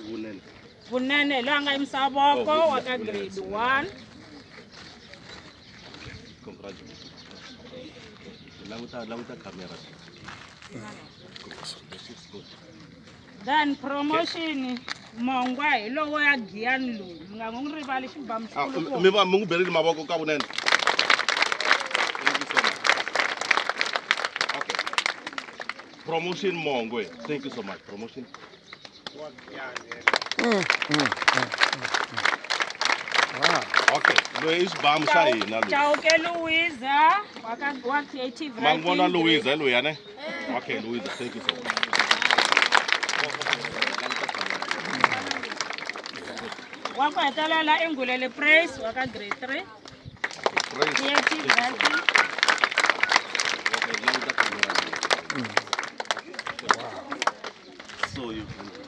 Vunene. Vunene hi loyi a nga yimisa voko Oh, wa ka Vunene. grade 1. Congratulations. Languta languta camera. This is good. Then promotion Mongwa hi lowo ya Giyani loyi. Mi nga n'wi rivali xibamu Ah, xikulukumba. mi va mi n'wi berile mavoko ka Vunene. Thank you so much. Okay. Promotion Mongwe. Thank you so much. Promotion. Okay. Loyi i xibamu xa hina loyi. Chauke Louisa wa ka wa creative Ma n'wi vona writing. Louisa hi loyi ne? Okay, Louisa, thank you so much. Wa ku hetelela i Ngulele Praise wa ka grade 3. Praise. Creative writing. Okay, languta camera. So you can